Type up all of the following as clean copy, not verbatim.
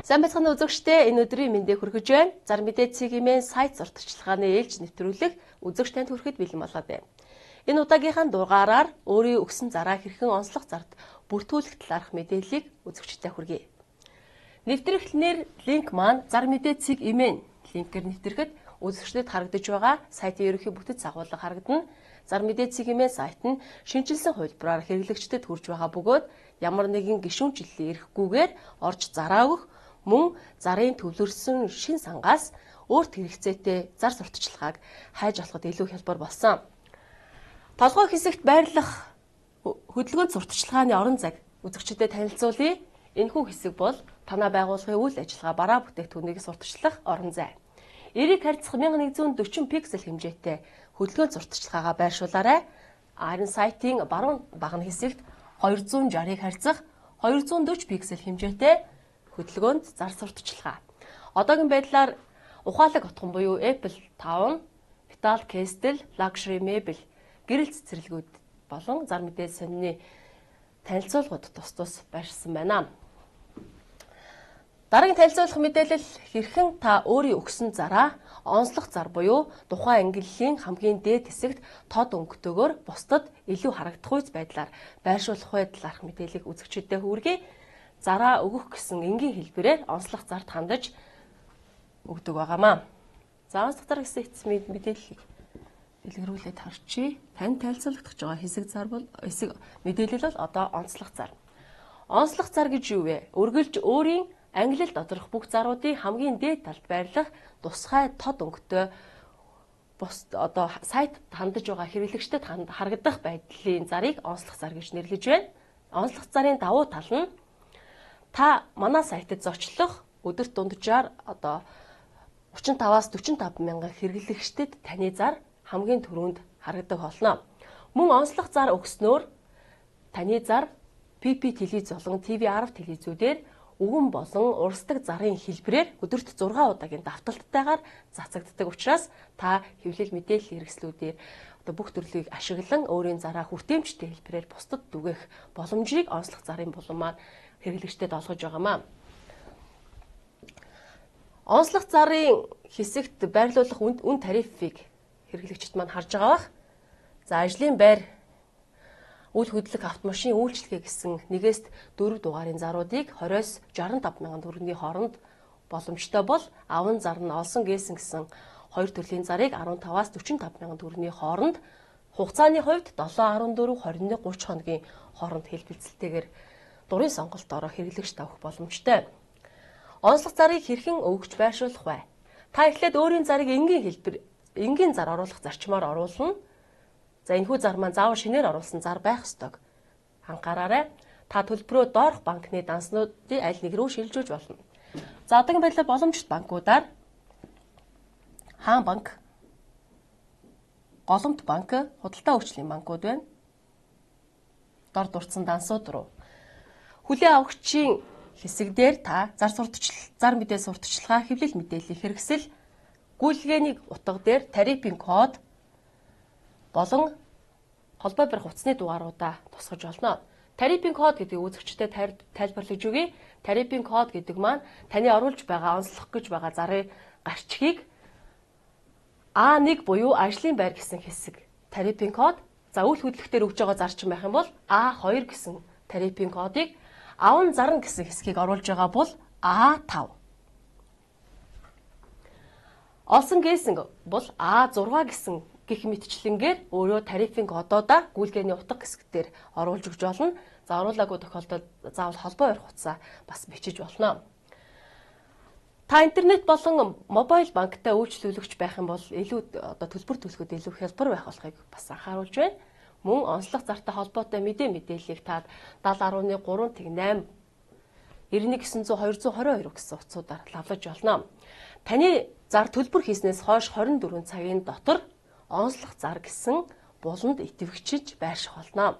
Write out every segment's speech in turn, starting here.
Сайн байцгаана үзэгчдээ, энэ өдрийн мэндийг хүргэж байна. Зар мэдээ цэгийн сайт сурталчилгааны ээлж нэвтрүүлэг үзэгч танд хүрэхэд бэлэн болоод байна. Энэ удаагийнхаа дугаараар өөрийн өгсөн зараа хэрхэн онцлог зарт бүртгүүлэх талаарх мэдээллийг үзэгчдэд хүргэе. Нэвтрэх нэр линк маань зар мэдээ цэг имэн линкээр нэвтрэхэд үзэгчдэд харагдаж байгаа сайтын ерөнхий бүтэц агуулга харагдана. Зар мэдээ цэг имэн сайт нь шинэчилсэн хувилбараар хэрэглэгчдэд хүрж байгаа бөгөөд ямар нэгэн гишүүнчлэл эрэхгүйгээр орж зараа өгөх мөн зарын төвлөрсөн шин сангаас өөрт хэрэгцээтэй зар сурталчилгааг хайж олоход илүү хялбар болсон. Толгой хэсэгт байрлах хөдөлгөөн сурталчилгааны орон зайг үзэгчдэд танилцуулъя. Энэхүү хэсэг бол танай байгууллагын үйл ажиллагаа бараа бүтээгдэхүүнийг сурталчлах орон зай. Эрийг харьцах 1140 пиксел хэмжээтэй хөдөлгөөн сурталчилгаагаа байршуулаарай. Харин сайтын баруун багна хэсэгт 260-ыг харьцах 240 пиксел хэмжээтэй хөдөлгөөнд зар сурталчилгаа. Одоогийн байдлаар ухаалаг отгон буюу Apple Town, Metal Castle, Luxury Mebel гэрэл цэцэрлэгүүд болон зар мэдээ сонины танилцуулгууд тус тус байршсан байна. Дараагийн танилцуулах мэдээлэл хэрхэн та өөрийн өгсөн зараа онцлог зар буюу тухайн ангиллын хамгийн дээд хэсэгт тод өнгөтэйгээр бусдад илүү харагдах үйл байдлаар байршуулах бай талаарх мэдээллийг үзэгчдэд хүргэе. Зараа өгөх гэсэн энгийн хэлбэрээр онцлог зарт хандаж өгдөг байгаамаа. За онцлог зар гэсэн эцэс мэдээллийг дэлгэрүүлээд харчээ. Танд танилцуулагдах байгаа хэсэг зар бол хэсэг мэдээлэл бол одоо онцлог зар. Онцлог зар гэж юу вэ? Үргэлж өөрийн ангилал доторх бүх заруудын хамгийн дээд талд байрлах тусгай тод өнгөтэй бус одоо сайт хандаж байгаа хэрэглэгчдэд харагдах байдлын зарыг онцлог зар гэж нэрлэж байна. Онцлог зарын давуу тал нь та манай сайтад зочлох өдөрт дунджаар одоо 35-аас 45 мянган хэрэглэгчдэд таны зар хамгийн түрүүнд харагдах болно. Мөн онцлог зар өгснөөр таны зар PP телевиз болон TV10 телевизүүдээр өгөн болон урсдаг зарын хэлбэрээр өдөрт 6 удаагийн давталттайгаар цацагддаг учраас та хэвлэл мэдээлэл хэрэгслүүдээр одоо бүх төрлийг ашиглан өөрийн зараа хүртээмжтэй хэлбэрээр бусдад түгээх боломжийг онцлог зарын булан маань хэрэглэгчдэд олгож байгаамаа. Онцлог зарын хэсэгт байрлуулах үн тарифыг хэрэглэгчд маань харж байгаа бах. За ажлын байр, үйл хөдлөх автомашин үйлчилгээ гэсэн 1-ээс 4 дугаарын заруудыг 20-оос 65 мянган төгрөгийн хооронд боломжтой бол аван зар нь олсон гээсэн гэсэн хоёр төрлийн зарыг 15-аас 45 мянган төгрөгийн хооронд хугацааны хувьд 7.14 21 30 хоногийн хооронд хэлбэлцэлтэйгээр дурын сонголтоороо хэрэглэгч тавих боломжтой. Онцлог зарыг хэрхэн өгч байршуулах вэ? Та эхлээд өөрийн зарыг энгийн хэлбэр, энгийн зар оруулах зарчмаар оруулна. За энэхүү зар маань заавал шинээр оруулсан зар байх ёстойг анхаараарай. Та төлбөрөө доорх банкны данснуудын аль нэг рүү шилжүүлж болно. За одоогийн байдлаар боломжит банкудаар Хаан банк, Голомт банк, Худалдаа хөгжлийн банкуд байна. Дор дурдсан дансууд руу. Хүлээн авахчийн хэсэг дээр та зар сурталчил, зар мэдээ сурталчилгаа, хэвлэл мэдээллийн хэрэгсэл, гүйлгээний утга дээр тарифын код болон холбоо барих утасны дугааруудаа тусгаж болно. Тарифын код гэдэг үзэгчдэд тайлбарлаж өгье. Тарифын код гэдэг маань таны оруулж байгаа, онцлох гэж байгаа зарын гарчгийг А1 буюу ажлын байр гэсэн хэсэг тарифын код. За үйл хөдлөх дээр өгж байгаа зарчим байх юм бол А2 гэсэн тарифын кодыг, аван зарна гэсэн хэсгийг оруулж байгаа бол А5. Олсон гээсэн бол А6 гэсэн гэх мэтчлэнгээр өөрөө тарифын кодоодаа гүйлгээний утга хэсгээр оруулж өгч болно. За оруулаагүй тохиолдолд заавал холбоо барих утсаа бас бичиж болно. Та интернет болон мобайл банктай үйлчлүүлэгч байх юм бол илүү одоо төлбөр төлөхөд илүү хялбар байх болохыг бас анхааруулж байна. Мөн онцлог зартай холбоотой мэдээ мэдээллийг та 70.3 тэг 8 91 900 222 гэсэн утсуудаар лавлаж болно. Таны зар төлбөр хийснээс хойш 24 цагийн дотор онцлог зар гэсэн буланд идэвхжиж байрших болно.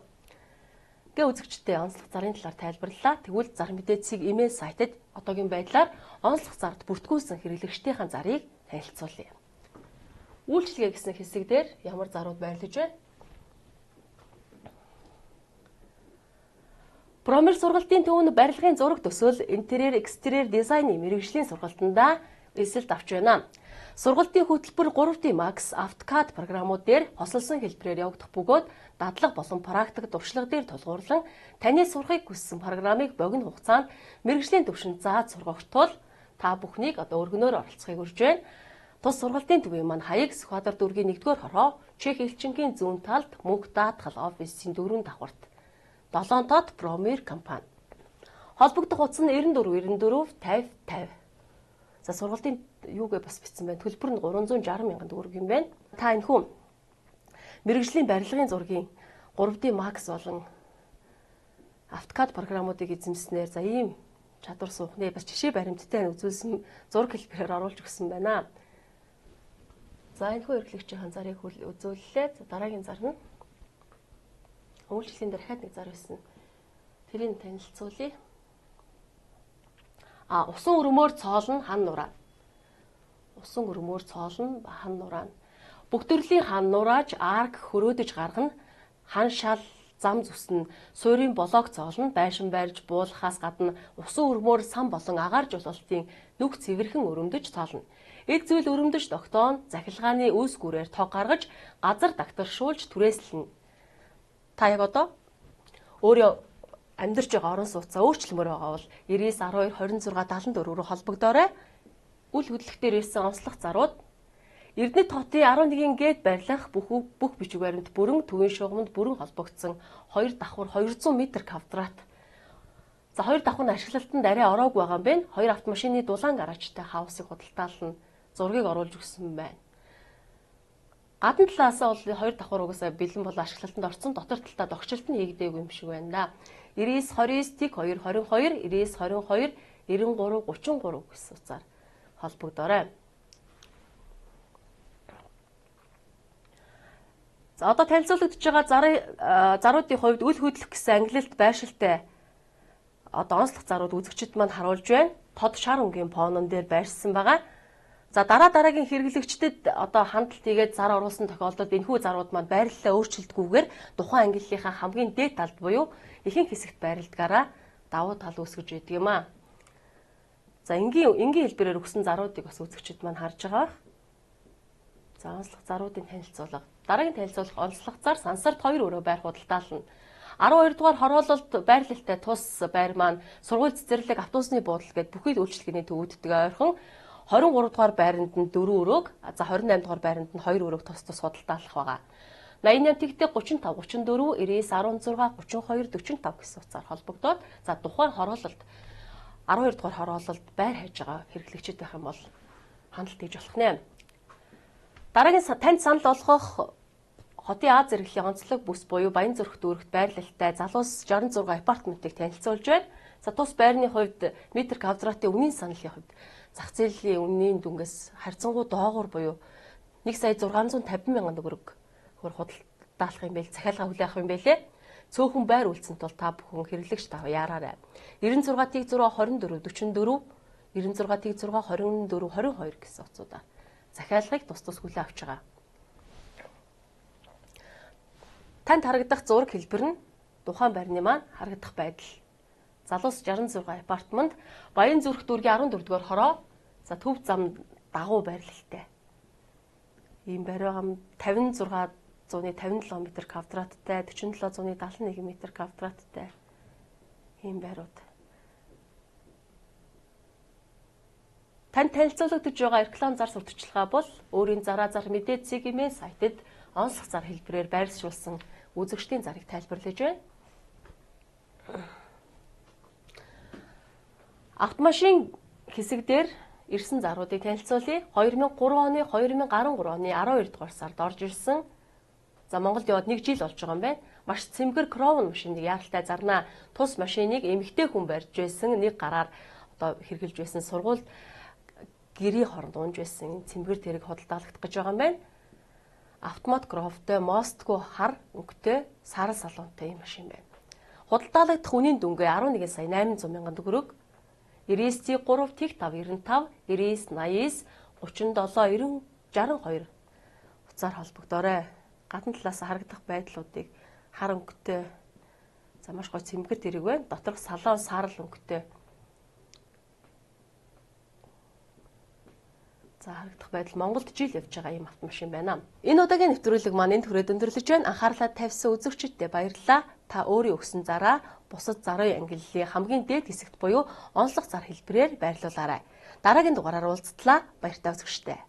Гэ үзэгчдээ онцлог зарын талаар тайлбарлалаа. Тэгвэл зар мэдээ цэг имэйл сайтад одоогийн байдлаар онцлог зарт бүртгүүлсэн хэрэглэгчдийн зарыг танилцуулъя. Үйлчилгээ гэсэн хэсэг дээр ямар зарууд байрлаж байна? Промер сургалтын төв нь барилгын зураг төсөөл, интерьер, экстерьер дизайны мэргэжлийн сургалтандаа эсэлт авч байна. Сургалтын хөтөлбөр 3D Max, AutoCAD програмууд дээр хосолсон хэлбэрээр явагдах бөгөөд дадлага болон практик туршлага дээр тулгуурлан таны сурахыг хүссэн програмыг богино хугацаанд мэргэжлийн түвшинд зааж сургах тул та бүхнийг одоо өргөнөөр оролцохыг урьж байна. Тус сургалтын төвийн маань хаяг Сүхбаатар дүүргийн 1-р хороо Чех элчингийн зүүн талд мөнх даатгал офисын 4 давхарт. Долоон тод Промер компани. Холбогдох утас нь 94 94 50 50. За сургалтын юугээ бас бичсэн байна. Төлбөр нь 360 мянган төгрөг юм байна. Та энэ хүн мэргэжлийн барилгын зургийн 3D Max болон AutoCAD програмуудыг эзэмснээр за ийм чадвар суух нэ. Бас жишээ баримттай үзүүлсэн зураг хэлбэрээр оруулж өгсөн байна. За энэ хүү эрхлэгчийн зарыг үзүүллээ. За дараагийн зар нь өвлжлийн дээр дахиад нэг зар байсан. Тэрийг танилцуулъя. А усан өрмөөр цоолно хан нураа. Усан өрмөөр цоолно хан нураа. Бүх төрлийн хан нурааж арк хөрөөдөж гаргана. Хан шал зам зүснэ. Суурийн болоог цоолно. Байшин барьж буулгахаас гадна усан өрмөөр сан болон агаар жулалтын нүх цэвэрхэн өрөмдөж цоолно. Эд зүйл өрөмдөж тогтоон захилгааны үүс гүрээр тог гаргаж газар дагтаршуулж түрээслэнэ. Та яг одоо өөрөө амьдарч байгаа орон сууцаа өөрчлөмөр байгаа бол 99 12 26 74 рүү холбогдоорой. Үл хөдлөх дээр ирсэн онцлог зарууд Эрдэнэт хотын 11-ийн гээд барилах бүх бичиг баримт бүрэн төвийн шугамд бүрэн холбогдсон 2 давхар 200 м квадрат. За 2 давхар нь ашиглалтанд арай ороогүй байгаа юм байна. 2 автомашины дулаан гаражтай хаусыг худалдаална. Зургийг оруулж өгсөн байна. Гадна талаас бол 2 давхар угаасаа бэлэн бол ашиглалтанд орсон. Дотор талдаа догчлолт нь хийгдээгүй юм шиг байна да. 99 29 тэг 2 22 99 22 93 33 гэсэн утсаар холбогдоорой. За одоо танилцуулагдж байгаа заруудын хувьд үл хөдлөх гэсэн ангилалт байршилтай одоо онцлог зарууд үзэгчид маань харуулж байна. Тод шар өнгийн фонон дээр байршсан байгаа. За дараа дараагийн хэрэглэгчдэд одоо хандлт хийгээд зар оруулсан тохиолдолд энэхүү зарууд маань байрлалаа өөрчилдөггүйгээр тухайн ангиллынхаа хамгийн дээд талд буюу ихэнх хэсэгт байрладгаараа давуу тал үүсгэж байдаг юм аа. За энгийн хэлбэрээр өгсөн заруудыг бас үзэгчид маань харж байгаа. За онцлог заруудын танилцуулга. Дараагийн танилцуулах онцлог зар сансарт 2 өрөө байр худалдаална. 12 дугаар хороололд байрлалтай тус байр маань сургууль цэцэрлэг автобусны буудал гээд бүхий л үйлчилгээний төвүүдтэйг ойрхон 23 дугаар байранд нь 4 өрөөг, за 28 дугаар байранд нь 2 өрөөг тус тус худалдаалах байгаа. 88 тэгтээ 35 34 99 16 32 45 гэсэн утсаар холбогдоод за тухайн хороололд 12 дугаар хороололд байр хайж байгаа хэрэглэгчид байх юм бол хандлт хийж болох нэ. Дараагийн танд санал болгох хотын А зэрэглэлийн онцлог бүс буюу Баян зүрх дүүрэгт байрлалтай залуус 66 апартментыг танилцуулж байна. За тус байрны хувьд метр квадратын үнийн саналын хувьд зах зээлийн үнийн дүнгээс харьцангуй доогуур буюу 1 сая 650 мянган төгрөг хөр худалдаалах юм байл, захиалга хүлээх юм байлээ. Цөөхөн байр үлдсэн тул та бүхэн хэрэглэгч тав яараарай. 96 тэг 6 24 44 96 тэг 6 24 22 гэсэн утсуудаар захиалгыг тус тус хүлээн авч байгаа. Танд харагдах зураг хэлбэр нь тухайн байрны маань харагдах байдал. Залуус 66 апартмент Баян зүрх дүүргийн 14 дугаар хороо за төв зам дагуу байрлалтай. Ийм байр байгаа 56 57 м квадраттай, 47 71 м квадраттай ийм байрууд. Танд танилцуулагдаж байгаа реклам зар сурталчилгаа бол өөрийн зараа зар мэдээ цэгийн сайтад онцлог зар хэлбэрээр байршуулсан үзэгчдийн зарыг тайлбарлаж байна. Автомашин хэсэг дээр ирсэн заруудыг танилцуулъя. 2003 оны 2013 оны 12 дугаар сард орж ирсэн. За Монголд яваад 1 жил болж байгаа юм байна. Маш цэмгэр Crown машиныг яаралтай зарнаа. Тус машиныг эмэгтэй хүн барьж байсан. Нэг гараар одоо хэрэглэж байсан сургуульд гэрийн хоронд унж байсан цэмгэр тэрэг худалдаалагдах гэж байгаа юм байна. Автомат Crown-тай мостгүй хар өнгөтэй саран салонтой юм машин байна. Худалдаалагдах үнийн дүнгээ 11 сая 800 мянган төгрөг. 99 3 тэг 5 95 99 89 37 90 62 утсаар холбогдоорой. Гадна талаас харагдах байдлуудыг хар өнгөтэй За маш гоё цэмгэр тэрэг байна. Доторх салон саарал өнгөтэй. За харагдах байдал Монголд жил явж байгаа ийм автомашин байна. Энэ удаагийн нэвтрүүлэг маань энд хүрээд өндөрлөж байна. Анхаарлаа тавьсан үзэгчдэд баярлалаа. Та өөрийн өгсөн зараа бусад зарын ангиллалын хамгийн дээд хэсэгт буюу онцлог зар хэлбэрээр байрлуулаарай. Дараагийн дугаараар уулзтлаа. Баяртай үзэгчдээ.